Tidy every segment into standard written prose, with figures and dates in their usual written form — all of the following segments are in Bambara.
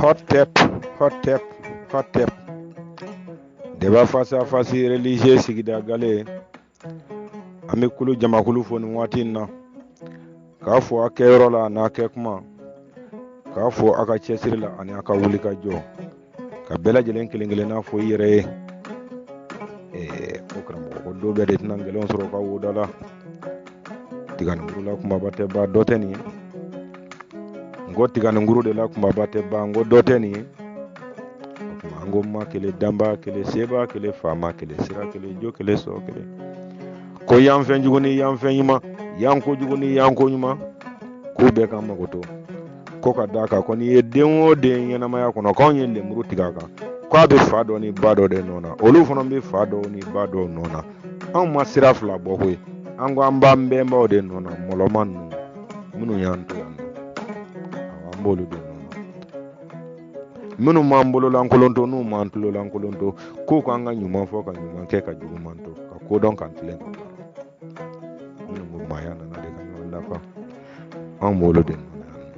Hotep, hotep, hotep. Débat face à face religieux sigida gale. An bɛ kulu jamakulu fo nin waati in na. K'a fo a kɛyɔrɔ la n'a kɛ kuma. K'a fo a ka cɛsiri la ani a ka wuli ka jɔ. Ka bɛɛ lajɛlen kelen kelenna fo i yɛrɛ ye. Ko karamɔgɔ ko don bɛɛ de tɛna gɛlɛnw sɔrɔ ka woda la. Tiganikuru la kunbaba tɛ ban dɔ tɛ nin ye. N ko tiganikuru de la kunbaba tɛ ban n ko dɔ tɛ nin ye. O tuma an ko ma kelen danba kelen seba kelen faama kelen sira kelen jo kelen sɔ kelen. Ko yanfɛn jugu ni yanfɛn ɲuman yan kojugu ni yan ko ɲuman k'u bɛɛ k'an makoto. Ko ka d'a kan ko n'i ye den o den ɲɛnamaya kɔnɔ k'anw ye lemuru tigɛ a kan k'a bɛ fa dɔ ni ba dɔ de nɔ na olu fana bɛ fa dɔw ni ba dɔw nɔ na anw ma sira fila bɔ koyi an ko an b'an bɛnbaw de nɔ na mɔlɔma ninnu minnu y'an to yan nɔ awɔ an b'olu de nɔ na minnu m'an bololankolon to n'u m'an tulolankolon to k'u k'an ka ɲuman fɔ ka ɲuman kɛ ka juguman to ka kodɔn k'an tilen ka baara minnu ko maaya nana de ka ɲɔgɔn dafa anw b'olu de nɔ na yan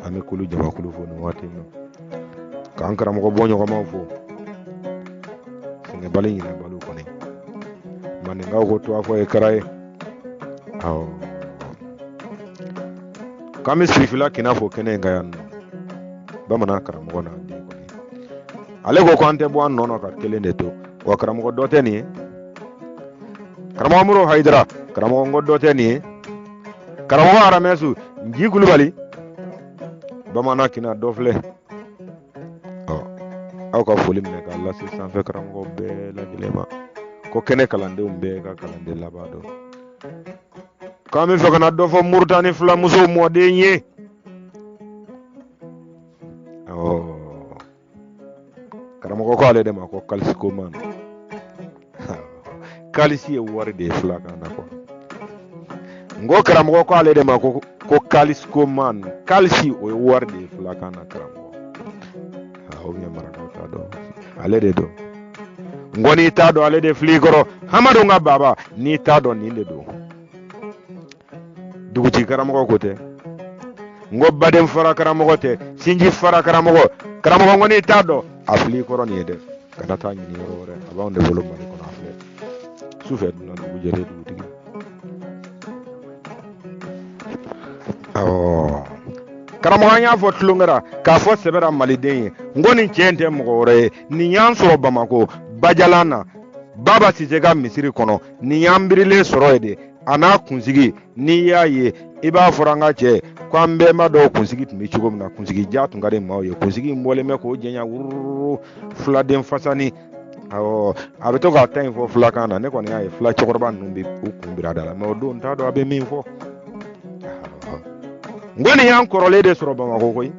nɔ an bɛ kulu jamakulu fo nin waati in na k'an karamɔgɔ bɔ ɲɔgɔnmaw fo sɛgɛnbali ɲinɛbaliw kɔni maninkaw ko to a fɔ ye kara ye awɔ k'an bɛ sirifila kina fo kɛnɛ in kan yan nɔ bamanan karamɔgɔ n'a den kɔni ale ko k'an tɛ bɔ an nɔ na ka kelen de to wa karamɔgɔ dɔ tɛ nin ye karamɔgɔ moro hayidara karamɔgɔ n ko dɔ tɛ nin ye karamɔgɔ aramɛsu nji kulubali bamanan kina dɔ filɛ ɔ aw ka foli minɛ k'a lase sanfɛ karamɔgɔ bɛɛ lajɛlen ma ko kɛnɛ kalandenw bɛɛ ka kalanden laban don k'an bɛ fɛ ka na dɔ fɔ murutani fulamuso mɔden ye awɔ karamɔgɔ ko ale de ma ko kalisikoman kalisi ye wari de ye fulakan na kuwa n ko karamɔgɔ ko ale de ma ko ko kalisikoman kalisi o ye wari de ye fulakan na karamɔgɔ o bɛ marakaw t'a dɔn ale de don n ko n'i t'a dɔn ale de fil'i kɔrɔ hamadu ka baba n'i t'a dɔn nin de don dugutigi karamɔgɔ ko tɛ n ko baden fara karamɔgɔ tɛ sinji fara karamɔgɔ karamɔgɔ n ko n'i t'a dɔn a fil'i kɔrɔ nin ye dɛ kana taa ɲini yɔrɔ wɛrɛ a b'anw de bolo mali kɔnɔ a filɛ sufɛ dunan dugu jɛlen dugutigi awɔ karamɔgɔ an y'a fɔ tulonkɛ ra k'a fɔ sɛbɛ ra maliden ye n ko nin cɛ in tɛ mɔgɔ wɛrɛ ye nin y'an sɔrɔ bamako bajalan na baba sise ka misiri kɔnɔ nin y'an birilen sɔrɔ yen de a n'a kunsigi n'i y'a ye i b'a fɔra an ka cɛ ko an bɛnba dɔw kunsigi tun bɛ cogo min na kunsigi ja tun ka di maaw ye kunsigi in bɔlen bɛ k'o janya wururu fuladen fasani awɔ a bɛ to k'a ta in fɔ fulakan na ne kɔni y'a ye fula cɛkɔrɔba ninnu bɛ u kun biri a da la mɛ o don n t'a dɔn a bɛ min fɔ n ko nin y'an kɔrɔlen de sɔrɔ bamakɔ koyi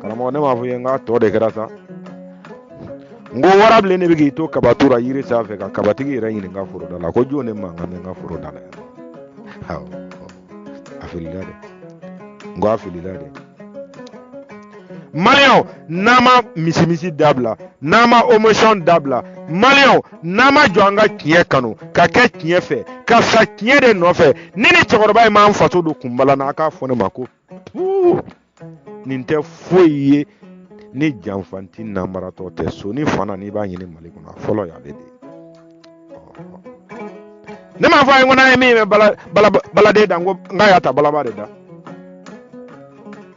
karamɔgɔ ne m'a fɔ i ye n k'a tɔ de kɛra sa n ko warabilen de bɛ k'i to kabatu ra yiri sanfɛ ka kabatigi yɛrɛ ɲininka foroda la ko jɔn de mankan bɛ n ka foro da la yan awɔ a filila dɛ n ko a filila dɛ maliyɛnw n'an ma misimisi dabila n'an ma émotion dabila maliyɛnw n'an ma jɔ an ka tiɲɛ kanu ka kɛ tiɲɛ fɛ ka sa tiɲɛ de nɔfɛ ni nin cɛkɔrɔba in m'an faso don kunbala na a k'a fɔ ne ma ko puu nin tɛ foyi ye ni janfanti namaratɔ tɛ so ni fana n'i b'a ɲini mali kɔnɔ a fɔlɔ y'ale de ye ne m'a fɔ a ye ko n'an ye min mɛn baladen da n ko n k'a y'a ta balaba de da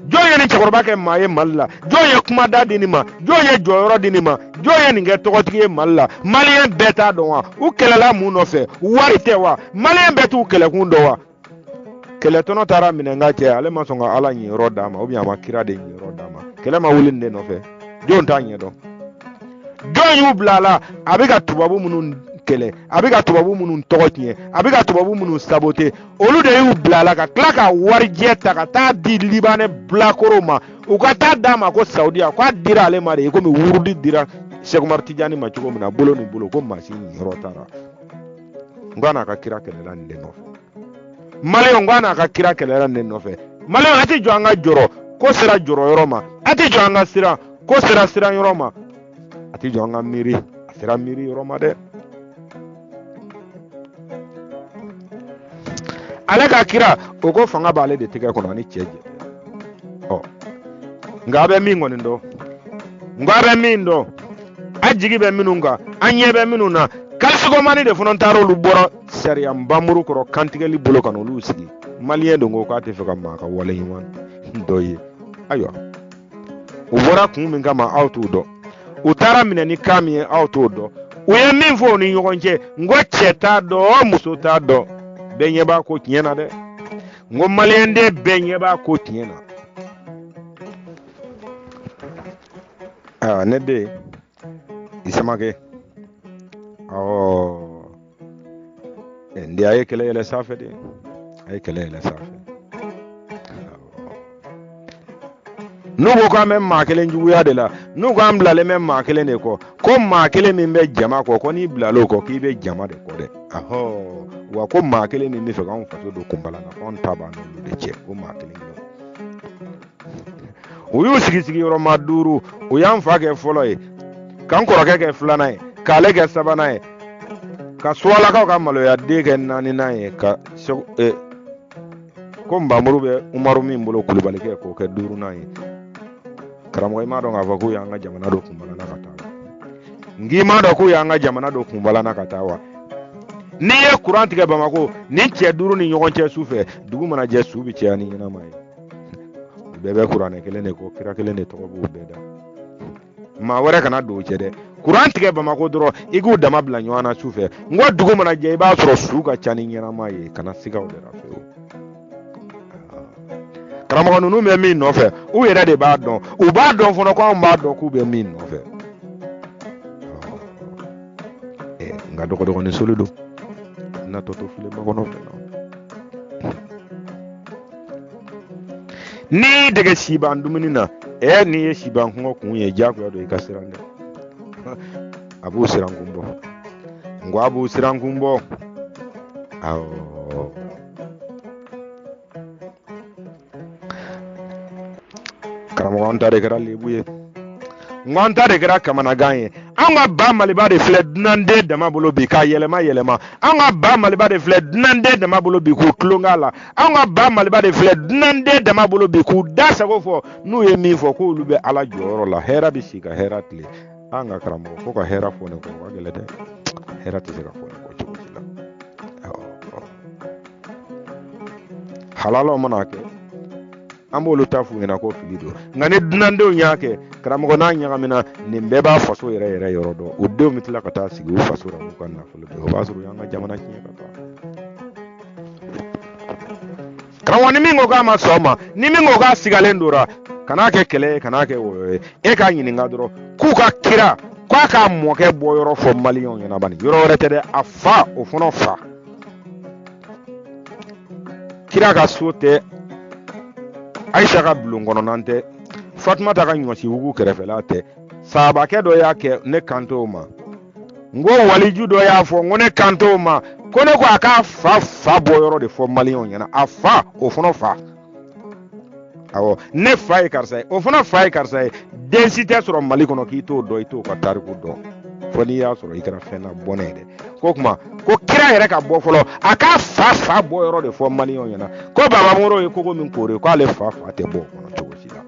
jɔn ye nin cɛkɔrɔba kɛ maa ye mali la jɔn ye kumada di nin ma jɔn ye jɔyɔrɔ di nin ma jɔn ye nin kɛ tɔgɔtigi ye mali la maliyɛn bɛɛ t'a dɔn wa u kɛlɛla mun nɔfɛ wari tɛ wa maliyɛn bɛɛ t'u kɛlɛkun dɔn wa kɛlɛtɔnɔ taara minɛ n ka cɛ ale ma sɔn ka ala ɲiyɔrɔ d'a ma ou bien a ma kira de ɲiyɔrɔ d'a ma kɛlɛ ma wuli nin de nɔfɛ jɔn t'a ɲɛdɔn jɔn y'u bila a la a bɛ ka tubabu minnu kɛlɛ a bɛ ka tubabu minnu tɔgɔ tiɲɛ a bɛ ka tubabu minnu sabote olu de y'u bila a la ka tila ka warijɛ ta ka taa di libanɛ bilakorow ma u ka taa d'a ma ko saudiya k'a dira ale ma de i komi wurudi dira sɛkumari tijani ma cogo min na bolo ni bolo ko maa si ɲiyɔrɔ t'a la n ko a n'a ka kira kɛlɛla nin de nɔfɛ maliyɛnw n ko a n'a ka kira kɛlɛla nin de nɔfɛ maliyɛnw a tɛ jɔ an ka jɔrɔ ko sera jɔrɔ yɔrɔ ma a tɛ jɔ an ka siran ko sera siran yɔrɔ ma a tɛ jɔ an ka miiri a sera miiri yɔrɔ ma dɛ ale ka kira o ko fanga b'ale de tɛgɛ kɔnɔ ani cɛ jɛ. Ɔ nka a bɛ min kɔni dɔn, nka a bɛ min dɔn, a jigi bɛ minnu kan, an ɲɛ bɛ minnu na, kalisigomani de fana taara olu bɔra sariya npanmuru kɔrɔ kantigɛli bolo ka n'olu sigi. Maliyɛn don ko k'a tɛ fɛ ka maa ka wale ɲuman dɔ ye. Ayiwa, u bɔra kun min kama aw t'o dɔn, u taara minɛ ni kan min ye aw t'o dɔn, u ye min fɔ u ni ɲɔgɔn cɛ, n ko cɛ t'a dɔn, muso t'a dɔn, bɛɛ ɲɛ b'a ko tiɲɛ na dɛ. N ko maliyɛnden bɛɛ ɲɛ b'a ko tiɲɛ na. Aa ne den i samakɛ, awɔ, n den a ye kɛlɛ yɛlɛ sanfɛ de, a ye kɛlɛ yɛlɛ sanfɛ. N'u ko k'an bɛ maa kelen juguya de la, n'u ko an bilalen bɛ maa kelen de kɔ, ko maa kelen min bɛ jama kɔ, ko n'i bilal'o kɔ k'i bɛ jama de kɔ dɛ. Ahɔ, wa ko maa kelen min bɛ fɛ k'anw faso don kunbala la, k'anw ta b'an n'olu de cɛ, o maa kelen don. U y'u sigi sigiyɔrɔma duuru, u y'an fa kɛ fɔlɔ ye, k'an kɔrɔkɛ kɛ filanan ye, k'ale kɛ sabanan ye, ka suwalakaw ka maloyaden kɛ naaninan ye, ka ko nbamuru bɛ umaru min bolo kulubalikɛ k'o kɛ duurunan ye. Karamɔgɔ, i m'a dɔn k'a fɔ k'u y'an ka jamana don kunbala na ka taa wa? N k'i m'a dɔn k'u y'an ka jamana don kunbala na ka taa wa? N'i ye kuran tigɛ Bamakɔ nin cɛ duuru ni ɲɔgɔn cɛ su fɛ, dugu mana jɛ su bɛ caya ni ɲɛnama ye. U bɛɛ bɛ kuranɛ kelen de kɔ, kira kelen de tɔgɔ b'u bɛɛ da. Maa wɛrɛ kana don u cɛ dɛ. Kuran tigɛ Bamakɔ dɔrɔn, i k'u dama bila ɲɔgɔn na su fɛ, n ko dugu mana jɛ i b'a sɔrɔ su ka ca ni ɲɛnama ye. Kana siga o de la fewu. Karamɔgɔ ninnu bɛ min nɔfɛ, u yɛrɛ de b'a dɔn, u b'a dɔn fana ko anw b'a dɔn k'u bɛ min nɔfɛ. Nka dɔgɔdɔgɔnin soli don natɔ to filenba kɔnɔ fɛ. N'i y'i dege siban dumuni na, n'i ye siban kɔngɔ kun ye, diyagoya don i ka siran dɛ. A b'u siran kun bɔ, n ko a b'u siran kun bɔ. Awɔ, karamɔgɔ, an ta de kɛra lebu ye, n ko an ta de kɛra kamanagan ye. An ka ba Maliba de filɛ dunanden dama bolo bi k'a yɛlɛma yɛlɛma. An ka ba Maliba de filɛ dunanden dama bolo bi k'u tulonk'a la. An ka ba Maliba de filɛ dunanden dama bolo bi k'u da sago fɔ. N'u ye min fɔ k'olu bɛ Ala jɔyɔrɔ la, hɛrɛ bɛ si ka hɛrɛ tile. An ka karamɔgɔ, ko ka hɛrɛ fɔ nin kɔ, o ka gɛlɛn dɛ. Hɛrɛ tɛ se ka fɔ nin kɔ cogo si la. Halalaw mana kɛ, an b'olu ta f'u ɲɛna ko fili don. Nka ni dunandenw y'a kɛ, karamɔgɔ, n'a ɲagamina, nin bɛɛ b'a faso yɛrɛ yɛrɛ yɔrɔ dɔn. U denw bɛ tila ka taa sigi u faso la n'u ka nafolo de ye. O b'a sɔrɔ u y'an ka jamana tiɲɛ ka taa. Karamɔgɔ, ni min ko k'a ma sɔn ma, ni min ko k'a sigalen don ra, kan'a kɛ kɛlɛ ye, kan'a kɛ wɔyɔ ye. E k'a ɲininka dɔrɔn k'u ka kira k'a k'a mɔkɛ bɔ yɔrɔ fɔ maliyɛnw ɲɛna bani. Yɔrɔ wɛrɛ tɛ dɛ, a fa, o fana fa. Kira ka so tɛ, Ayisa ka bulon kɔnɔnan tɛ, Fatumata ka ɲɔsi wugu kɛrɛfɛla tɛ. Sahabakɛ dɔ y'a kɛ, ne kan t'o ma. N ko waliju dɔ y'a fɔ, n ko ne kan t'o ma. Ko ne ko a k'a fa fa bɔ yɔrɔ de fɔ maliyɛnw ɲɛna. A fa, o fana fa. Awɔ, ne fa ye karisa ye, o fana fa ye karisa ye. Den si tɛ sɔrɔ Mali kɔnɔ k'i t'o dɔn, i t'o ka tariku dɔn, fo n'i y'a sɔrɔ i kɛra fɛn na bɔnɛ ye dɛ. Ko kuma ko kira yɛrɛ ka bɔ fɔlɔ, a k'a fa fa bɔ yɔrɔ de fɔ maliyɛnw ɲɛna. Ko Baba Moro ye kogo min koori, k'ale fa fa tɛ bɔ o kɔnɔ cogo si la.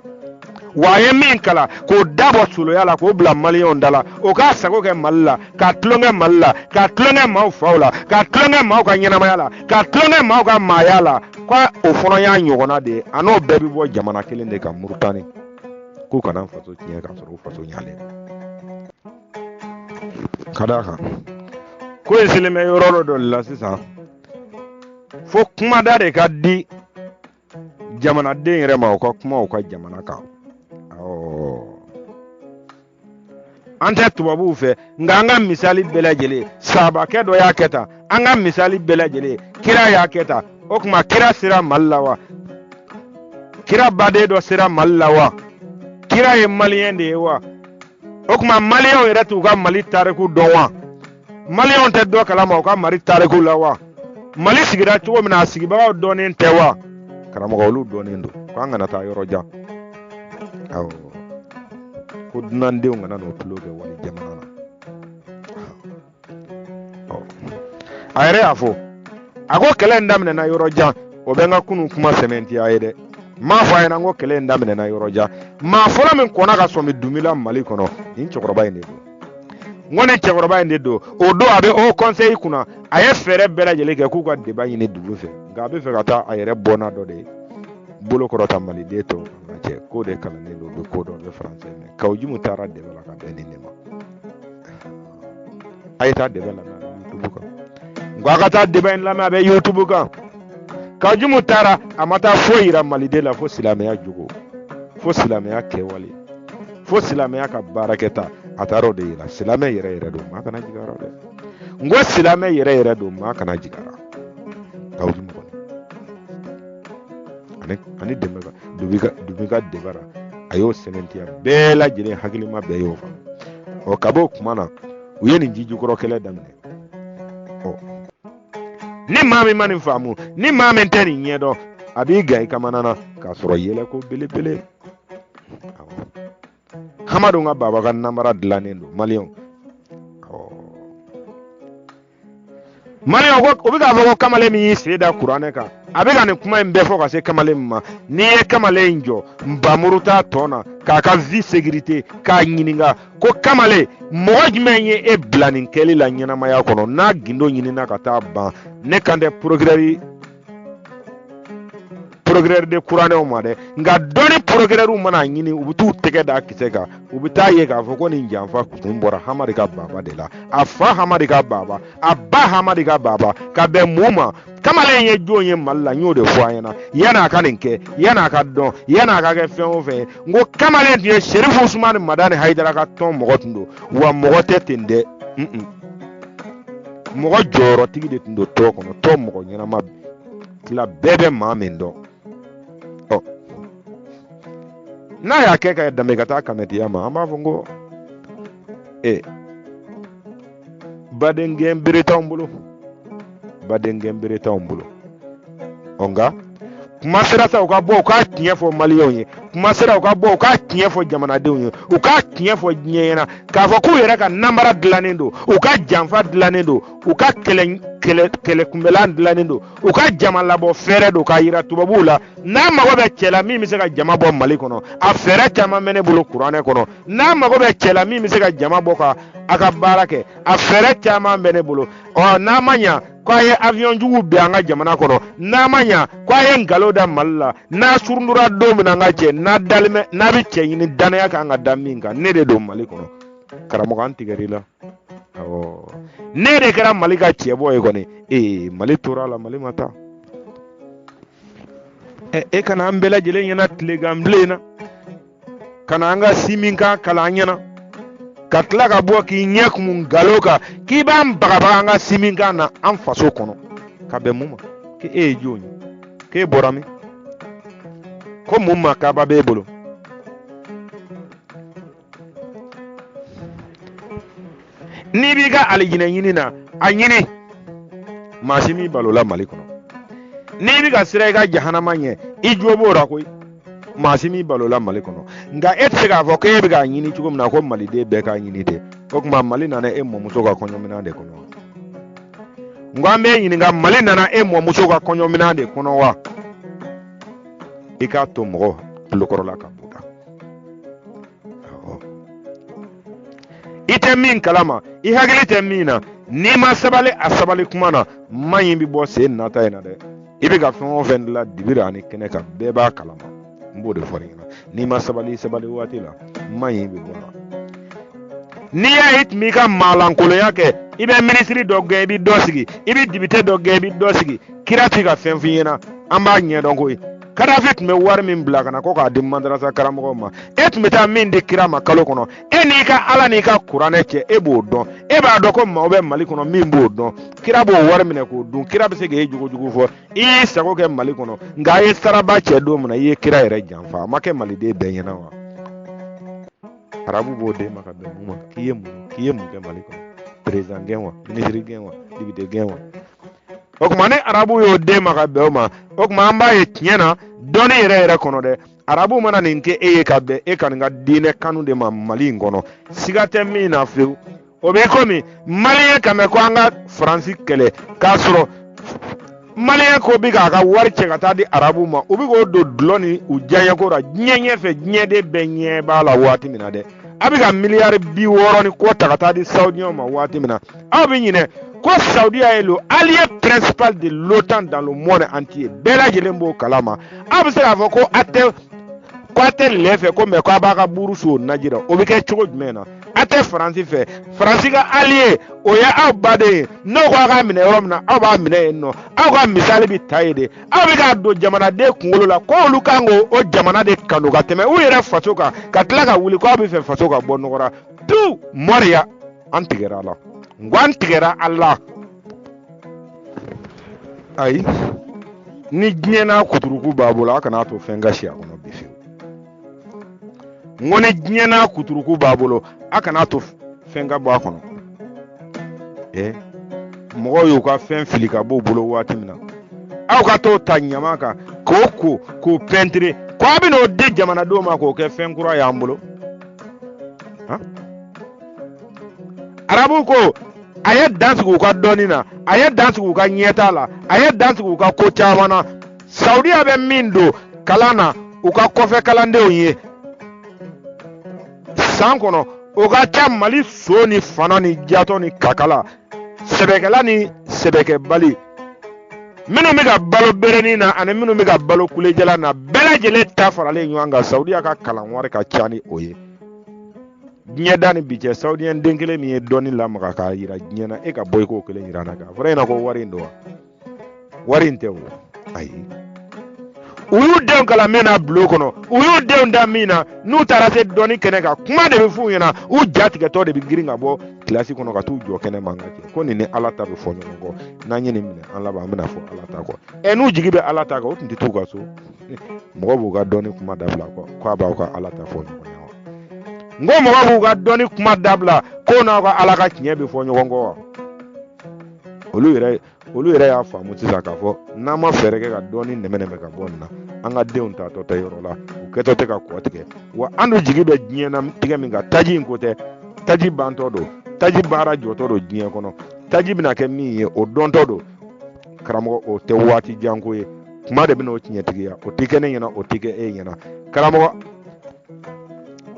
Wa a ye min kalan k'o da bɔ soloya la k'o bila maliyɛnw da la, o k'a sago kɛ Mali la, ka tulonkɛ Mali la, ka tulonkɛ maaw faw la, ka tulonkɛ maaw ka ɲɛnamaya la, ka tulonkɛ maaw ka maaya la, ko o fana y'a ɲɔgɔnna de ye. A n'o bɛɛ bɛ bɔ jamana kelen de kan, Murutani. K'u kana faso tiɲɛ k'a sɔrɔ u faso ɲalen. Ka d'a kan ko in selen bɛ yɔrɔ dɔ de la sisan, fo kumada de ka di jamanaden yɛrɛ ma, u ka kuma u ka jamana kan. Awɔ, an tɛ tubabuw fɛ, nka an ka misali bɛɛ lajɛlen, sahabakɛ dɔ y'a kɛ tan, an ka misali bɛɛ lajɛlen, kira y'a kɛ tan. O tuma kira sera Mali la wa? Kira baden dɔ sera Mali la wa? Kira ye maliyɛn de ye wa? O tuma maliyɛnw yɛrɛ t'u ka Mali tariku dɔn wa? Maliyɛnw tɛ dɔ kalama u ka Mali tariku la wa? Mali sigira cogo min na, a sigibagaw dɔnnen tɛ wa? Karamɔgɔ, olu dɔnnen don. Ko an kana taa yɔrɔ jan. Awɔ, ko dunandenw kana n'o tulo kɛ wali jamana na. A yɛrɛ y'a fɔ, a ko kɛlɛ in daminɛna yɔrɔ jan. O bɛ n ka kunun kuma sɛmɛntiya ye dɛ. N m'a fɔ a ɲɛna ko kɛlɛ in daminɛna yɔrɔ jan. Maa fɔlɔ min kɔnna ka sɔmi Dunbi la Mali kɔnɔ, nin cɛkɔrɔba in de don. N ko nin cɛkɔrɔba in de don. O don a bɛ haut conseil kunna, a ye fɛɛrɛ bɛɛ lajɛlen kɛ k'u ka débat ɲini Dunbi fɛ, nka a bɛ fɛ ka taa a yɛrɛ bɔnna dɔ de ye bolo kɔrɔta maliden tɔw kan ka cɛ k'o de kalannen don, u bɛ ko dɔn, u bɛ faransɛ mɛn. Kawu Jimu taara débat la ka bɛn nin de ma. A ye taa débat lamɛn a bɛ YouTube kan. N ko a ka taa débat in lamɛn, a bɛ YouTube kan. Kawu Jimu taara, a ma taa foyi yira maliden la fo silamɛya jogo, fo silamɛya kɛwale, fo silamɛya ka baarakɛta. A taara o de yira. Silamɛ yɛrɛ yɛrɛ don, maa kana jigin a rɔ dɛ. N ko silamɛ yɛrɛ yɛrɛ don, maa kana jigin a rɔ. Kawu Jimu kɔni ani dɛmɛ ka Dunbi ka Dunbi ka débat la, a y'o sɛmɛntiya, bɛɛ lajɛlen hakilima bɛɛ y'o faamu. Ɔ, kab'o kuma na, u ye nin jijukɔrɔ kɛlɛ daminɛ. Ɔ, ni maa min ma nin faamu, ni maa min tɛ nin ɲɛdɔn, a b'i gan i kamana na k'a sɔrɔ yɛlɛko belebele. Hamadu ka baba ka namara dilannen don maliyɛnw. Maliyɛnw ko u bɛ k'a fɔ ko kamalen min y'i sen da kuranɛ kan, a bɛ ka nin kuma in bɛɛ fɔ ka se kamalen min ma. N'i ye kamalen in jɔ nbamuru t'a tɔn na k'a ka vie sécurité, k'a ɲininka ko kamalen, mɔgɔ jumɛn ye e bila nin kɛli la ɲɛnamaya kɔnɔ, n'a gindo ɲinina ka taa ban, ne kan tɛ procureur de kuranɛw ma dɛ, nka dɔnni procureurw mana ɲini, u bɛ t'u tɛgɛ da kisɛ kan, u bɛ taa ye k'a fɔ ko nin janfa kun bɔra Hamadi ka baba de la, a fa Hamadi ka baba, a ba Hamadi ka baba, ka bɛn mun ma? Kamalen ye jɔn ye Mali la? N y'o de fɔ a ɲɛna yanni a ka nin kɛ, yanni a ka dɔn, yanni a ka kɛ fɛn o fɛn ye. N ko kamalen tun ye Serifu Usumani Madani Hayidara ka tɔn mɔgɔ tun don, wa mɔgɔ tɛ ten dɛ, mɔgɔ jɔyɔrɔtigi de tun don tɔn kɔnɔ, tɔn mɔgɔ ɲɛnama tila bɛɛ bɛ maa min dɔn. Ɔ, n'a y'a kɛ ka danbe ka taa kanɛtiya ma, an b'a fɔ n ko e baden gɛn bere t'anw bolo, baden gɛn bere t'anw bolo. Ɔ, nka kuma sera sa, u ka bɔ u k'a tiɲɛ fɔ maliyɛnw ye, kuma sera u ka bɔ u k'a tiɲɛ fɔ jamanadenw ye, u k'a tiɲɛ fɔ diɲɛ ɲɛna k'a fɔ k'u yɛrɛ ka namara dilannen don, u ka janfa dilannen don, u ka kɛlɛ kɛlɛ kɛlɛ kunbɛlan dilannen don, u ka jama labɔ fɛɛrɛ don, k'a yira tubabuw la. N'a mago bɛ cɛ la min bɛ se ka jama bɔ Mali kɔnɔ, a fɛɛrɛ caman bɛ ne bolo kuranɛ kɔnɔ. N'a mago bɛ cɛ la min bɛ se ka jama bɔ ka a ka baara kɛ, a fɛɛrɛ caman bɛ ne bolo. Ɔ, n'a ma ɲa ko a ye avion jugu bin an ka jamana kɔnɔ, n'a ma ɲa ko a ye nkalon da Mali la, n'a surundura don min na, an ka cɛ n'a dalen bɛ, n'a bɛ cɛ ɲini danaya kan ka da min kan, ne de don Mali kɔnɔ. Karamɔgɔ, an tigɛr'i la. Awɔ, ne de kɛra Mali ka cɛbɔ ye kɔni. Ee, Mali tora a la, Mali ma taa. Ɛ, e kana an bɛɛ lajɛlen ɲɛna tilegan bilen na, ka na an ka siminkan kalan an ɲɛna, ka tila ka bɔ k'i ɲɛ kumu nkalon kan k'i b'an bagabaga an ka siminkan na an faso kɔnɔ, ka bɛn mun ma? K'e ye jɔn ye? K'e bɔra min? Ko mun ma kaba b'e bolo? N'i b'i ka alijinɛ ɲini na, a ɲini, maa si m'i balo la Mali kɔnɔ. N'i bɛ ka siran i ka jahanama ɲɛ, i jo b'o la koyi, maa si m'i balo la Mali kɔnɔ. Nka e tɛ se k'a fɔ k'e bɛ k'a ɲini cogo min na ko maliden bɛɛ k'a ɲini ten. O tuma Mali nana e mɔmuso ka kɔɲɔminɛn de kɔnɔ wa? N ko an b'e ɲininka, Mali nana e mɔmuso ka kɔɲɔminɛn de kɔnɔ wa? I k'a to mɔgɔ tulokɔrɔla ka bɔ. I tɛ min kalama, i hakili tɛ min na, n'i ma sabali a sabali kuma na, man ɲi bɛ bɔ sen nata in na dɛ. I bɛ ka fɛn o fɛn dilan dibiri ani kɛnɛ kan, bɛɛ b'a kalama. N b'o de fɔ i ɲɛna, n'i ma sabali sabali waati la, man ɲi bɛ bɔ la. N'i y'a ye i tun b'i ka maalankolonya kɛ, i bɛ minisiri dɔ gɛn, i bɛ dɔ sigi, i bɛ dibite dɔ gɛn, i bɛ dɔ sigi, kira t'i ka fɛn f'i ɲɛna, an b'a ɲɛdɔn koyi. Kadafi tun bɛ wari min bila ka na ko k'a di madarasa karamɔgɔw ma, e tun bɛ taa min di kira ma kalo kɔnɔ, e n'i ka Ala n'i ka kuranɛ cɛ, e b'o dɔn. E b'a dɔn ko maaw bɛ Mali kɔnɔ min b'o dɔn. Kira b'o wari minɛ k'o dun. Kira bɛ se k'e jogo jugu fɔ, i y'i sago kɛ Mali kɔnɔ, nka a ye saraba cɛ don min na, i ye kira yɛrɛ janfa. A ma kɛ maliden bɛɛ ɲɛna wa? Arabu b'o d'e ma ka bɛn mun ma? K'i ye mun kɛ Mali kɔnɔ? Président gɛn wa, minisiri gɛn wa, député gɛn wa? O tuma ni arabu y'o d'e ma ka bɛn o ma, o tuma an b'a ye tiɲɛ na dɔnni yɛrɛ yɛrɛ kɔnɔ dɛ, arabu mana nin kɛ e ye ka bɛn e ka nin ka diinɛ kanu de ma Mali in kɔnɔ, siga tɛ min na fewu. O bɛ komi maliyɛn ka mɛn ko an ka Faransi kɛlɛ k'a sɔrɔ Maliyɛn ko bɛ k'a ka wari cɛ ka taa di arabuw ma, u bɛ k'o don dulɔ ni u diyaɲɛko la diɲɛ ɲɛfɛ, diɲɛden bɛɛ ɲɛ b'a la waati min na dɛ. A bɛ ka miliyari 60 ni kɔ ta ka taa di saoudiyɛnw ma waati min na, aw bɛ ɲinɛ ko Saudiya est le allié principal de l'OTAN dans le monde entier. Bɛɛ lajɛlen b'o kalama. Aw bɛ se k'a fɔ ko a tɛ lɛ fɛ ko mɛ ko a b'a ka buru su o naji la, o bɛ kɛ cogo jumɛn na? A tɛ Faransi fɛ, Faransi ka allié, o ye aw baden ye. N'o ko a k'a minɛ yɔrɔ min na, aw b'a minɛ yen nɔ. Aw ka misali bɛ ta yen de. Aw bɛ k'a don jamanaden kunkolo la ko olu kan k'o o jamana de kanu ka tɛmɛ u yɛrɛ faso kan, ka tila ka wuli ko aw bɛ fɛ faso ka bɔ nɔgɔ la. Tu mɔriya, an tigɛra a la, n ko an tigɛra a la. Ayi, ni diɲɛ n'a kuturuku b'a bolo, a kana to fɛn ka si a kɔnɔ bi fiyewu. N ko ni diɲɛ n'a kuturuku b'a bolo, a kana to fɛn ka bɔ a kɔnɔ. Ɛ, mɔgɔw y'u ka fɛn fili ka b'u bolo waati min na, aw ka t'o ta ɲama kan k'o ko k'o pɛntire ko a bɛna o di jamanadenw ma k'o kɛ fɛn kura y'an bolo. Arabu ko a ye dan sigi u ka dɔnni na, a ye dan sigi u ka ɲɛtaa la, a ye dan sigi u ka ko caman na. Saudiya bɛ min don kalan na u ka kɔfɛ kalandenw ye san kɔnɔ, o ka ca Mali so ni fana ni jatɔ ni kakala sɛbɛkɛla ni sɛbɛkɛbali minnu bɛ ka balo berenin na ani minnu bɛ ka balo kulejala na, bɛɛ lajɛlen ta faralen ɲɔgɔn kan. Saudiya ka kalan wari ka ca ni o ye. Diɲɛ da ni bi cɛ, saoudiyɛn den kelen min ye dɔnni lamaga k'a yira diɲɛ na, e ka bɔ i k'o kelen yira n na. K'a fɔra e ɲɛna ko wari in don wa? Wari in tɛ o. Ayi, u y'u denw kalan min na bulon kɔnɔ, u y'u denw da min na, n'u taara se dɔnni kɛnɛ kan, kuma de bɛ f'u ɲɛna, u ja tigɛtɔ de bɛ girin ka bɔ kilasi kɔnɔ ka t'u jɔ kɛnɛ ma. Ka cɛ ko nin ni Ala ta bɛ fɔ ɲɔgɔn kɔ, n'an ye nin minɛ an laban, an bɛna fɔ Ala ta kɔ. Ɛ, n'u jigi bɛ Ala ta kan, o tun tɛ t'u ka so. Mɔgɔ b'u ka dɔnni kuma dabila ko a b'aw ka Ala ta fɔ ɲɔgɔn ye wa? N ko mɔgɔ b'u ka dɔnni kuma dabila ko n'aw ka Ala ka tiɲɛ bɛ fɔ ɲɔgɔn kɔ wa? Olu yɛrɛ y'a faamu sisan k'a fɔ n'an ma fɛɛrɛ kɛ ka dɔɔni nɛmɛ nɛmɛ ka bɔ nin na, an ka denw taatɔ tɛ yɔrɔ la, u kɛtɔ tɛ ka kɔ tigɛ wa. An dun jigi bɛ diɲɛ na tigɛ min kan, taji in ko tɛ, taji bantɔ don, taji baara jɔtɔ don diɲɛ kɔnɔ. Taji bɛna kɛ min ye, o dɔntɔ don karamɔgɔ, o tɛ waati jan ko ye. Kuma de bɛna o tiɲɛtigiya, o tɛ kɛ ne ɲɛna, o tɛ kɛ e ɲɛna. Karamɔgɔ,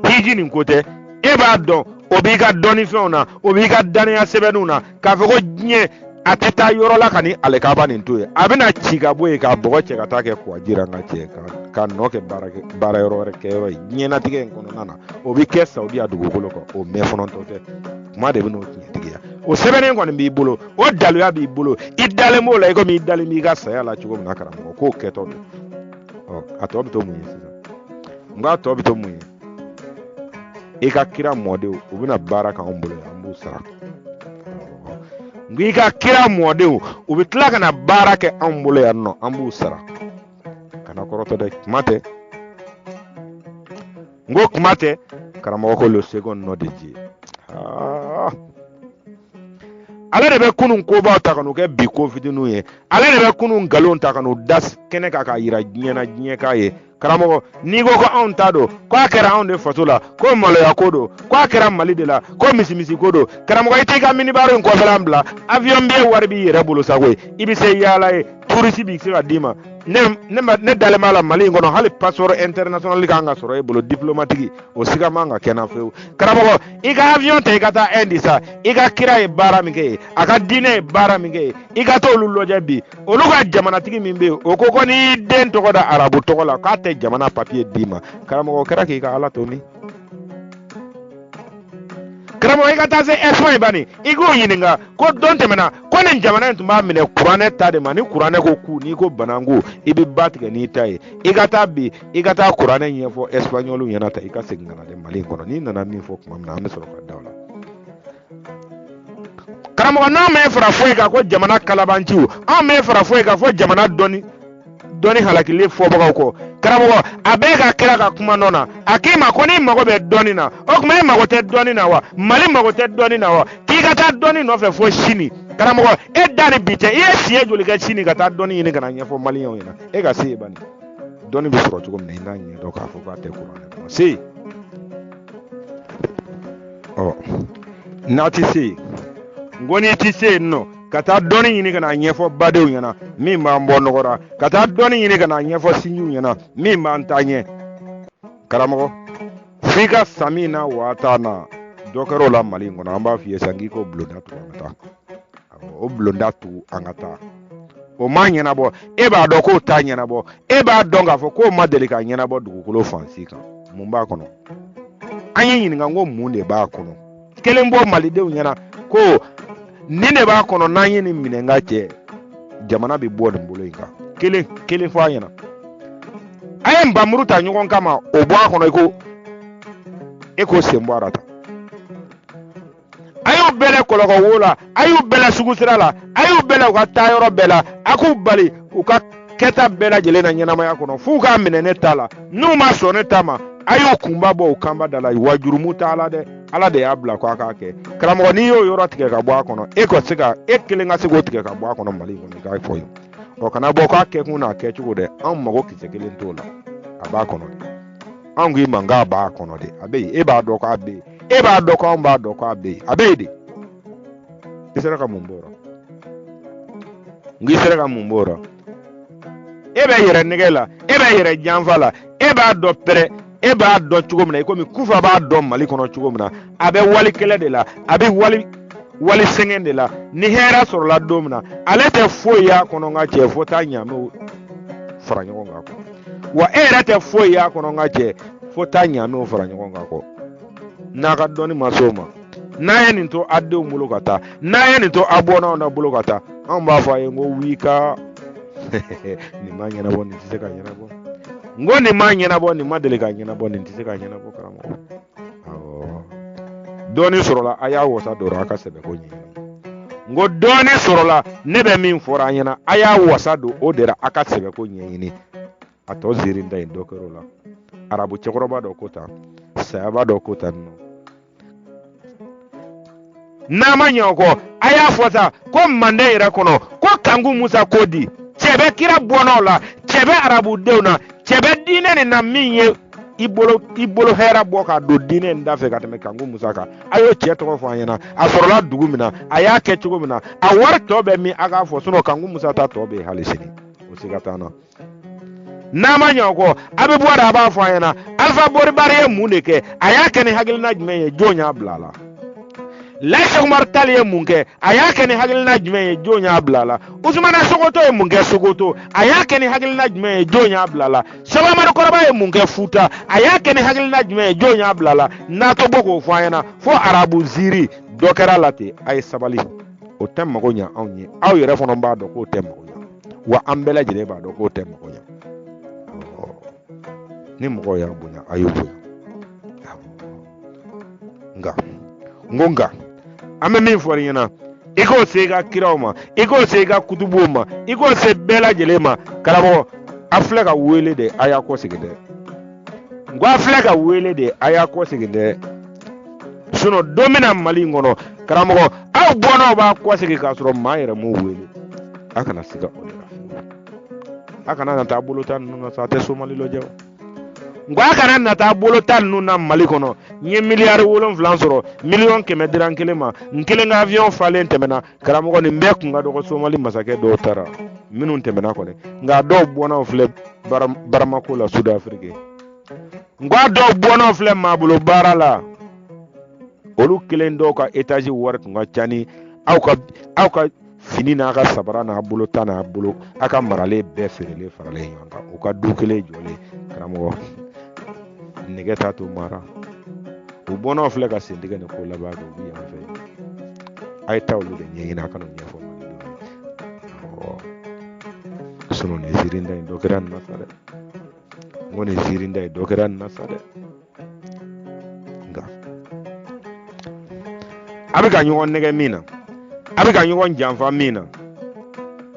hiji nin ko tɛ, e b'a dɔn, o b'i ka dɔnnifɛnw na, o b'i ka dannaya sɛbɛnniw na k'a fɔ ko diɲɛ a tɛ taa yɔrɔ la ka ni alikaba nin to yen. A bɛna ci ka bɔ yen k'a bɔgɔ cɛ ka taa kɛ kuwaji la, n ka cɛ ka nɔ kɛ baara yɔrɔ wɛrɛ kɛyɔrɔ ye diɲɛnatigɛ in kɔnɔna na. O bɛ kɛ Saudiya dugukolo kan, o mɛn fɔlɔntɔ tɛ. Kuma de bɛ n'o tiɲɛtigiya. O sɛbɛnnen kɔni b'i bolo, o daluya b'i bolo, i dalen b'o la i komi i dalen b'i ka saya la cogo min na. Karamɔgɔ, k'o kɛtɔ don. Ɔ, a tɔ bɛ to mun ye sisan? N k'a tɔ bɛ to mun ye? I ka kira mɔdenw, u bɛna baara k'anw bolo yan, an b'u sara. N ko i ka kira mɔdenw, u bɛ tila ka na baara kɛ anw bolo yan nɔ, an b'u sara. Kana kɔrɔtɔ dɛ, kuma tɛ. N ko kuma tɛ. Karamɔgɔ ko le second nom de Dieu, ale de bɛ kunun kobaw ta ka n'u kɛ bi ko fitininw ye. Ale de bɛ kunun nkalon ta ka n'u da kɛnɛ kan k'a yira diɲɛ na, diɲɛ k'a ye. Karamɔgɔ, n'i ko ko anw ta don, ko a kɛra anw de faso la, ko maloya ko don, ko a kɛra Mali de la, ko misimisi ko don, karamɔgɔ, i t'i ka minibaro in kɔfɛlan bila. Avion billet wari b'i yɛrɛ bolo sago ye, i bɛ se yaala ye, touriste b'i se ka d'i ma. Ne dalen b'a la, Mali in kɔnɔ, hali passeport international kan ka sɔrɔ e bolo, diplomatique, o siga man ka kɛ n na fewu. Karamɔgɔ, i ka avion ta, i ka taa Inde sa. I ka kira ye baara min kɛ yen, a ka diinɛ ye baara min kɛ yen, i ka t'olu lajɛ bi. Olu ka jamanatigi min bɛ yen, o ko ko n'i y'i den tɔgɔ da arabu tɔgɔ la, k'a tɛ jamana papiye d'i ma. Karamɔgɔ, o kɛra k'i ka Ala to min? Karamɔgɔ, i ka taa se Espagne bani, i k'o ɲininka ko don tɛmɛna ko nin jamana in tun b'a minɛ kuranɛ ta de ma. Ni kuranɛ ko ku, n'i ko bananku, i bɛ ba tigɛ n'i ta ye. I ka taa bi, i ka taa kuranɛ ɲɛfɔ espagnol ɲɛna ta, i ka segin ka na dɛ Mali in kɔnɔ. N'i nana min fɔ tuma min na, an bɛ sɔrɔ ka da o la. Karamɔgɔ, n'an m'e fara foyi kan ko jamana kalabanciw, an m'e fara foyi kan fo jamana dɔnni halakili fɔbagaw kɔ. Karamɔgɔ, a bɛɛ ka kira ka kuma nɔ na, a k'i ma ko n'i mago bɛ dɔnni na, o tuma e mago tɛ dɔnni na wa? Mali mago tɛ dɔnni na wa, k'i ka taa dɔnni nɔfɛ fo sini? Karamɔgɔ, e da ni bi cɛ, i ye siɲɛ joli kɛ sini ka taa dɔnni ɲini ka na ɲɛfɔ maliyɛnw ɲɛna? E ka se yen bani, dɔnni bɛ sɔrɔ cogo min na, i n'a ɲɛdɔn k'a fɔ k'a tɛ kuranɛ kɔnɔ se yen. Ɔ, n'a tɛ se yen, n ko n'i tɛ se yen nɔ. Ka taa dɔnni ɲini ka n'a ɲɛfɔ badenw ɲɛna min b'an bɔ nɔgɔ la, ka taa dɔnni ɲini ka n'a ɲɛfɔ sinjiw ɲɛna min b'an taa ɲɛ. Karamɔgɔ, f'i ka samina wa atana dɔ kɛra o la Mali in kɔnɔ. An b'a f'i ye sisan k'i k'o bulonda tugu an ka taa, o bulonda tugu an ka taa. O ma ɲɛnabɔ, e b'a dɔn k'o t'a ɲɛnabɔ, e b'a dɔn k'a fɔ k'o ma deli ka ɲɛnabɔ dugukolo fan si kan. Mun b'a kɔnɔ? An y'i ɲininka ko mun de b'a kɔnɔ? Kelen bɔ malidenw ɲɛna ko nin de b'a kɔnɔ, n'an ye nin minɛ n ka cɛ, jamana bɛ bɔ nin bolo in kan. Kelen kelen fɔ an ɲɛna. A ye npanmuru ta ɲɔgɔn kama, o bɔ a kɔnɔ, e k'o sen bɔ a la tan. A y'u bɛlɛ kɔlɔkɔ wo la, a y'u bɛlɛ sugu sira la, a y'u bɛlɛ u ka taa yɔrɔ bɛɛ la, a k'u bali u ka kɛta bɛɛ lajɛlen na ɲɛnamaya kɔnɔ f'u k'a minɛ ne ta la. N'u ma sɔn ne ta ma, a y'u kunba bɔ u kanba da la. Wa jurumu t'a la dɛ, Ala de y'a bila ko a k'a kɛ. Karamɔgɔ, n'i y'o yɔrɔ tigɛ ka bɔ a kɔnɔ, e ka se ka e kelen ka se k'o tigɛ ka bɔ a kɔnɔ Mali in kɔnɔ, i k'a fɔ ye. Ɔ kana bɔ k'a kɛkun n'a kɛcogo dɛ, anw mago kisɛ kelen t'o la, a b'a kɔnɔ de. Anw k'i ma k'a b'a kɔnɔ de, a bɛ yen, e b'a dɔn k'a bɛ yen, e b'a dɔn k'anw b'a dɔn k'a bɛ yen, a bɛ yen de. I sera ka mun b'o la? N k'i sera ka mun b'o la? E bɛ yɛrɛ nɛgɛ la, e bɛ yɛrɛ janfa la, e b'a dɔn pɛrɛ, e b'a dɔn cogo min na, i komi Kufa b'a dɔn Mali kɔnɔ cogo min na, a bɛ wali kɛlɛ de la, a bɛ wali sɛgɛn de la. Ni hɛrɛ sɔrɔla don min na, ale tɛ foyi y'a kɔnɔ n ka cɛ, fo taa ɲaamɛw fara ɲɔgɔn kan kɔ. Wa e yɛrɛ tɛ foyi y'a kɔnɔ n ka cɛ, fo taa ɲaamɛw fara ɲɔgɔn kan kɔ. N'a ka dɔnni ma s'o ma, n'a ye nin to a denw bolo ka taa, n'a ye nin to a bɔnnaw na bolo ka taa, anw b'a fɔ a ye n ko w'i ka nin ma ɲɛnabɔ, nin tɛ se ka ɲɛnabɔ. N ko nin ma ɲɛnabɔ, nin ma deli ka ɲɛnabɔ, nin tɛ se ka ɲɛnabɔ. Karamɔgɔ, awɔ, dɔɔni sɔrɔla, a y'a wasa don a ka sɛbɛko ɲɛɲini. N ko dɔɔni sɔrɔla, ne bɛ min fɔra an ɲɛna, a y'a wasa don o de la, a ka sɛbɛko ɲɛɲini. A tɔ ziiri da in dɔ kɛr'o la. Arabu cɛkɔrɔba dɔ ko tan, sayaba dɔ ko tan nɔ. N'a ma ɲɛ o kɔ, a y'a fɔ sa ko manden yɛrɛ kɔnɔ, ko Kanku Musa ko di, cɛ bɛ kira bɔnnaw la, cɛ bɛ arabudenw na, cɛ bɛ diinɛ nin na, min ye i bolo hɛrɛ bɔ k'a don diinɛ in da fɛ ka tɛmɛ Kanku Musa kan. A y'o cɛ tɔgɔ fɔ an ɲɛna, a sɔrɔla dugu min na, a y'a kɛ cogo min na, a wari tɔ bɛ min, a k'a fɔ. Sinɔn Kanku Musa ta tɔ bɛ yen hali sini, o siga t'an na. N'a ma ɲɛ o kɔ, a bɛ bɔ de, a b'a fɔ an ɲɛna Alifa Boribari ye mun de kɛ, a y'a kɛ ni hakilina jumɛn ye, jɔn y'a bila a la? Layi Sɛkumaru Tali ye mun kɛ, a y'a kɛ ni hakilina jumɛn ye, jɔn y'a bila a la? Usumana Sokoto ye mun kɛ Sokoto, a y'a kɛ ni hakilina jumɛn ye, jɔn y'a bila a la? Sɛki Umaru Kɔrɔba ye mun kɛ Futa, a y'a kɛ ni hakilina jumɛn ye, jɔn y'a bila a la? N'a to bɔ k'o fɔ an ɲɛna, fo arabu ziiri dɔ kɛra la ten. A ye sabali, o tɛ mago ɲɛ anw ye, aw yɛrɛ fana b'a dɔn k'o tɛ mago ɲɛ, wa an bɛɛ lajɛlen b'a dɔn k'o tɛ mago ɲɛ. Ni mɔgɔw y'a bonya, a y'u bonya. Nka n ko nka an bɛ min fɔ i ɲɛna, i k'o se i ka kiraw ma, i k'o se i ka kutubuw ma, i k'o se bɛɛ lajɛlen ma. Karamɔgɔ, a filɛ ka wele de, a y'a kɔsegin dɛ. N ko a filɛ ka wele de, a y'a kɔsegin dɛ. Sinɔn don bɛ na Mali in kɔnɔ, karamɔgɔ, aw bɔnnaw b'a kɔsegin k'a sɔrɔ maa yɛrɛ m'u wele. A kana siga o de la fiyewu. A kana na taa bolo ta ninnu na sa, a tɛ somali lajɛ o. N ko a kana na taa bolo ta ninnu na Mali kɔnɔ. N ye miliyari 7 sɔrɔ, 100 000 dira n kelen ma, n kelen ka avion falen tɛmɛna. Karamɔgɔ, nin bɛɛ kun ka dɔgɔ somali masakɛ dɔw taara minnu tɛmɛna kɔni, nka dɔw bɔnnaw filɛ baramako la Sud Afrique. N ko a dɔw bɔnnaw filɛ maabolo baara la, olu kelen dɔw ka etazi wari tun ka ca ni aw ka fini n'a ka sabara n'a bolo ta n'a bolo a ka maralen bɛɛ feerelen faralen ɲɔgɔn kan, u ka du kelen jɔlen. Karamɔgɔ, nɛgɛ t'a to mara. U bɔnnaw filɛ ka sentigɛ ni ko laban kɛ, u bɛ yan fɛ. A ye taa olu de ɲɛɲini, a kana o ɲɛfɔ malidenw ye. Sinɔn nin ziirinda in dɔ kɛra nin na sa dɛ. N ko nin ziirinda in dɔ kɛra nin na sa dɛ. Nka a bɛ ka ɲɔgɔn nɛgɛ min na, a bɛ ka ɲɔgɔn janfa min na,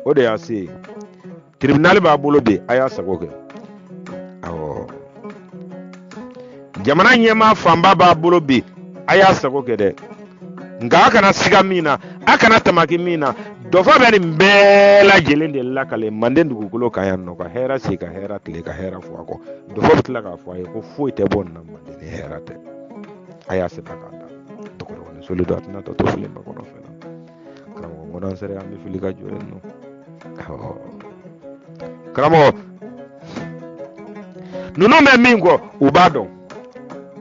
o de y'a se ye. Tribunal b'a bolo bi, a y'a sago kɛ. Awɔ, jamana ɲɛmaa fanba b'a bolo bi, a y'a sago kɛ dɛ. Nka a kana siga min na, a kana tamaki min na, dɔfɔ bɛ nin bɛɛ lajɛlen de lakale manden dugukolo kan yan nɔ, ka hɛrɛ si, ka hɛrɛ tile, ka hɛrɛ fɔ a kɔ. Dɔfɔ bɛ tila k'a fɔ a ye ko foyi tɛ bɔ nin na manden ni hɛrɛ tɛ. A y'a sɛbɛn k'a da dɔgɔdɔgɔnin soli don, a tɛna tɔ to filenba kɔnɔ fɛn na. Karamɔgɔ. N ko n'an sera an bɛ fili ka jɔ yen nɔ. Karamɔgɔ ninnu bɛ min kɔ u b'a dɔn,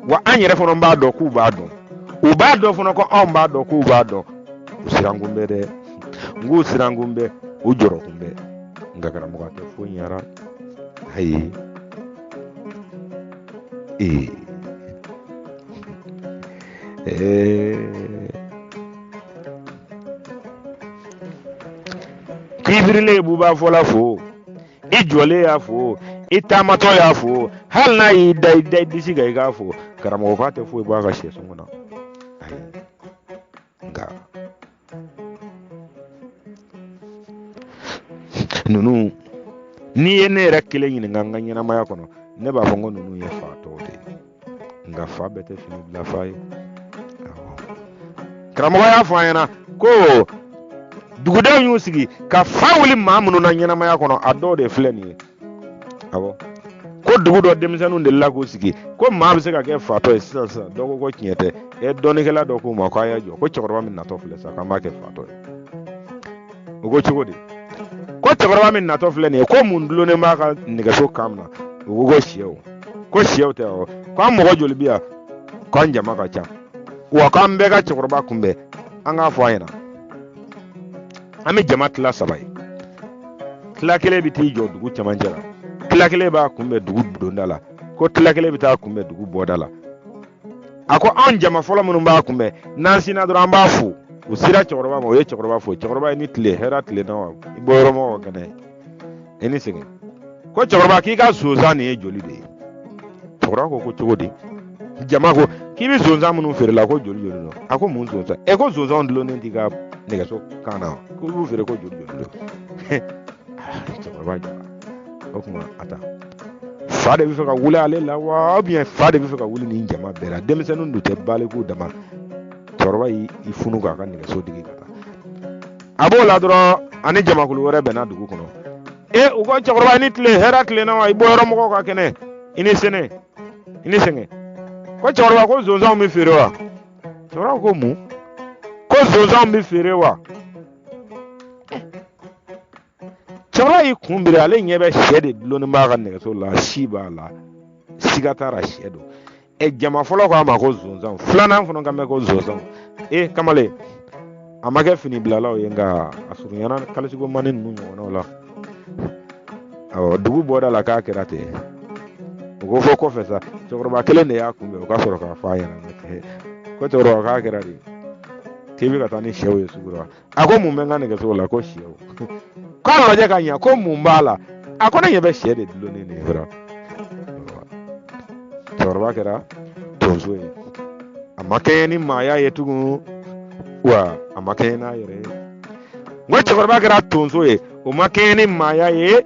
wa an yɛrɛ fana b'a dɔn k'u b'a dɔn, u b'a dɔn fana ko anw b'a dɔn k'u b'a dɔn. U sirankun bɛ dɛ, n k'u sirankun bɛ, u jɔrɔkun bɛ, nka karamɔgɔ a tɛ foyi ɲara. Ayi, ee ee k'i birilen ye buba fɔla fo, i jɔlen y'a fo, i taamatɔ y'a fo, hali n'a y'i da i da i disi kan i k'a fo, karamɔgɔ k'a tɛ foyi bɔ a ka sɛ sɔngɔ na. Ayi, nka ninnu, n'i ye ne yɛrɛ kelen ɲininka n ka ɲɛnamaya kɔnɔ, ne b'a fɔ n ko ninnu ye fatɔw de ye, nka fa bɛɛ tɛ fini bila fa ye. Karamɔgɔ y'a fɔ an ɲɛna ko dugudenw y'u sigi ka fa wuli maa minnu na ɲɛnamaya kɔnɔ, a dɔw de filɛ nin ye. Awɔ, ko dugu dɔ denmisɛnninw delila k'u sigi ko maa bɛ se ka kɛ fatɔ ye sisan sisan. Dɔ ko ko tiɲɛ tɛ. Ɛ, dɔnnikɛla dɔ k'u ma ko a y'a jɔ, ko cɛkɔrɔba min natɔ filɛ sisan, k'an b'a kɛ fatɔ ye. U ko cogo di? Ko cɛkɔrɔba min natɔ filɛ nin ye, ko mun dulonnen b'a ka nɛgɛso kan na? U ko ko sɛw. Ko sɛw tɛ wa? Ko an mɔgɔ joli bi yan? Ko an jama ka ca wa, k'an bɛɛ ka cɛkɔrɔba kunbɛn. An k'a fɔ a ɲɛna, an bɛ jama tila saba ye. Tila kelen bɛ t'i jɔ dugu cɛmancɛ la, tila kelen b'a kunbɛn dugu donda la, ko tila kelen bɛ taa kunbɛn dugu bɔda la. A ko anw jama fɔlɔ minnu b'a kunbɛn, n'an sinna dɔrɔn an b'a fo. U sera cɛkɔrɔba ma, u ye cɛkɔrɔba fo. Cɛkɔrɔba, i ni tile, hɛrɛ tilenna wa? I bɔ yɔrɔ mɔgɔw kɛnɛ, i ni sɛgɛn. Ko cɛkɔrɔba, k'i ka sonsan nin ye joli de ye? Cɛkɔrɔba ko ko cogo di? Jama ko k'i bɛ sonsan minnu feere la, ko joli joli don? A ko mun sonsan? E ko sonsanw dulonnen t'i ka nɛgɛso kan na, ko i b'u feere ko joli joli don? Cɛkɔrɔba jɔra. O tuma a ta fa de bɛ fɛ ka wuli ale la wa, ou bien fa de bɛ fɛ ka wuli nin jama bɛɛ la? Denmisɛnninw dun tɛ balikuw dama. Cɛkɔrɔba y'i funu k'a ka nɛgɛso digi ka taa. A b'o la dɔrɔn, ani jamakulu wɛrɛ bɛnna dugu kɔnɔ. E, u ko cɛkɔrɔba, i ni tile, hɛrɛ tilenna wa? I bɔ yɔrɔ mɔgɔw ka kɛnɛ, i ni sɛnɛ, i ni sɛgɛn. Ko cɛkɔrɔba, ko sonsanw bɛ feere wa? Cɛkɔrɔba ko mun? Ko sonsanw bɛ feere wa? Cɛkɔrɔba y'i kun biri, ale ɲɛ bɛ sɛ de dulonnen b'a ka nɛgɛso la, si b'a la, siga t'a la, sɛ don. Ɛ, jama fɔlɔ ko a ma ko zonzanw, filanan fana kan bɛ ko zonzanw. E kamalen, a ma kɛ fini bilalaw ye, nka a surunyana kalisiko mani ninnu ɲɔgɔnnaw la. Awɔ, dugu bɔda la k'a kɛra ten. U ko fɔ kɔfɛ sa, cɛkɔrɔba kelen de y'a kunbɛn, o ka sɔrɔ k'a fɔ a ɲɛna ko cɛkɔrɔba, k'a kɛra di? K'i bɛ ka taa ni sɛw ye sugu la? A ko mun bɛ n ka nɛgɛso la? Ko sɛw. K'a lajɛ ka ɲɛ, ko mun b'a la? A ko ne ɲɛ bɛ sɛ de dulonnen nin fɛrɛ. Cɛkɔrɔba kɛra tonso ye, a ma kɛɲɛ ni maaya ye tugun, wa a ma kɛɲɛ n'a yɛrɛ ye. N ko cɛkɔrɔba kɛra tonso ye, o ma kɛɲɛ ni maaya ye,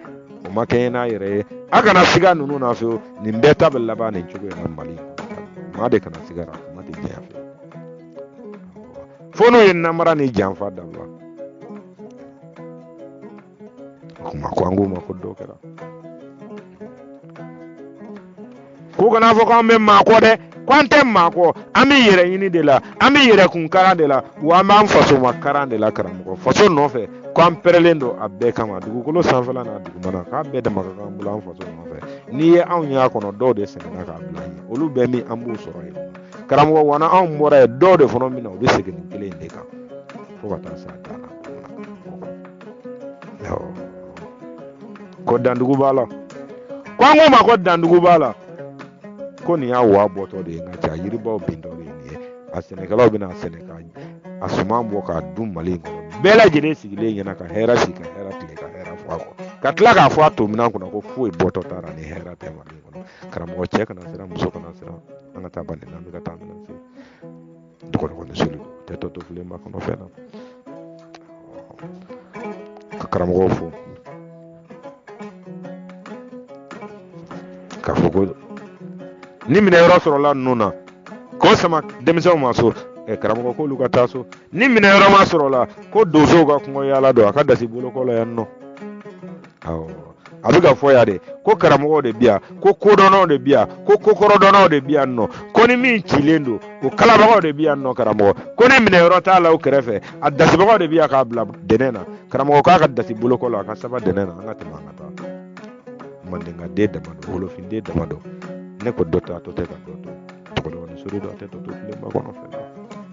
o ma kɛɲɛ n'a yɛrɛ ye. A kana siga ninnu na fewu, nin bɛɛ ta bɛ laban nin cogo in na Mali kɔnɔ. Maa de kana siga, kuma tɛ diɲɛ fɛ fo n'u ye namara ni janfa dabila. O kuma ko an k'u ma ko dɔ kɛra, k'u kana fɔ k'an bɛ maa kɔ dɛ, k'an tɛ maa kɔ, an bɛ yɛrɛ ɲini de la, an bɛ yɛrɛkun karan de la, wa an b'an faso ma karan de la. Karamɔgɔ faso nɔfɛ, ko an pɛrɛlen don a bɛɛ kama, dugukolo sanfɛla n'a dugumana, k'a bɛɛ dama ka kan an bolo an faso nɔfɛ. N'i ye anw y'a kɔnɔ, dɔw de sɛgɛnna k'a bila an ɲɛ, olu bɛɛ min an b'o sɔrɔ yen. Karamɔgɔ, wana anw bɔra yen, dɔw de fana bɛ na, u bɛ segin nin kelen in de kan fo ka taa se a dan na. Ko dandugu b'a la, ko an k'o ma ko dandugu b'a la, ko nin y'a wa bɔtɔ de ye, nka cɛ yiribaw bintɔ de ye nin ye. A sɛnɛkɛlaw bɛna a sɛnɛ ka a suman bɔ k'a dun Mali in kɔnɔ, bɛɛ lajɛlen sigilen ɲɛna, ka hɛrɛ si, ka hɛrɛ tile, ka hɛrɛ fɔ a kɔ, ka tila k'a fɔ a to minɛn kɔnɔ ko foyi bɔtɔ t'a la ni hɛrɛ tɛ Mali in kɔnɔ. Karamɔgɔ, cɛ kana siran, muso kana siran, an ka taa bani n'an bɛ ka taa minɛn se dɔgɔdɔgɔnin soli tɛ tɔ to filenba kɔnɔ fɛn na. Ka karamɔgɔw fo k'a fɔ ko ni minɛyɔrɔ sɔrɔla ninnu na, k'o sama denmisɛnw ma so. Ɛ, karamɔgɔ, k'olu ka taa so. Ni minɛyɔrɔ ma sɔrɔ la, ko donsow ka kungo yaala don, a ka dasi bolokɔ la yan nɔ. Awɔ. A bɛ ka fɔ yan de ko karamɔgɔw de bi yan, ko kodɔnnaw de bi yan, ko kokɔrɔdɔnnaw de bi yan nɔ, ko ni min cilen don o kalabagaw de bi yan nɔ karamɔgɔ, ko ni minɛyɔrɔ t'a la o kɛrɛfɛ a dasibagaw de bi yan k'a bila dɛnɛ na karamɔgɔ, k'a ka dasi bolokɔ la, a ka saba dɛnɛ na, an ka tɛmɛ an ka taa. Mandenkaden dama don, wolofinden dama don. Ne ko dɔ taatɔ tɛ ka dɔ to, tɔgɔdɔgɔ ni sori dɔ a tɛ tɔ to filenba kɔnɔ fɛn na.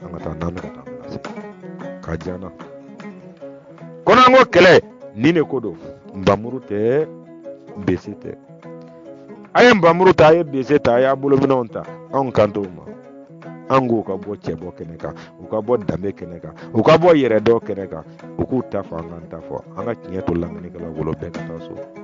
An ka taa n'an bɛ ka taa bɛna se k'a diya n na. Kɔnɔnko kɛlɛ nin de ko don, npanmuru tɛ, bese tɛ. A ye npanmuru ta, a ye bese ta, a y'a bolominɛnw ta, anw kan t'o ma. An k'u ka bɔ cɛbɔ kɛnɛ kan, u ka bɔ danbe kɛnɛ kan, u ka bɔ yɛrɛdɔn kɛnɛ kan, u k'u ta fɔ, an k'an ta fɔ, an ka tiɲɛ to lamɛnnikɛlaw bolo, bɛɛ ka taa so.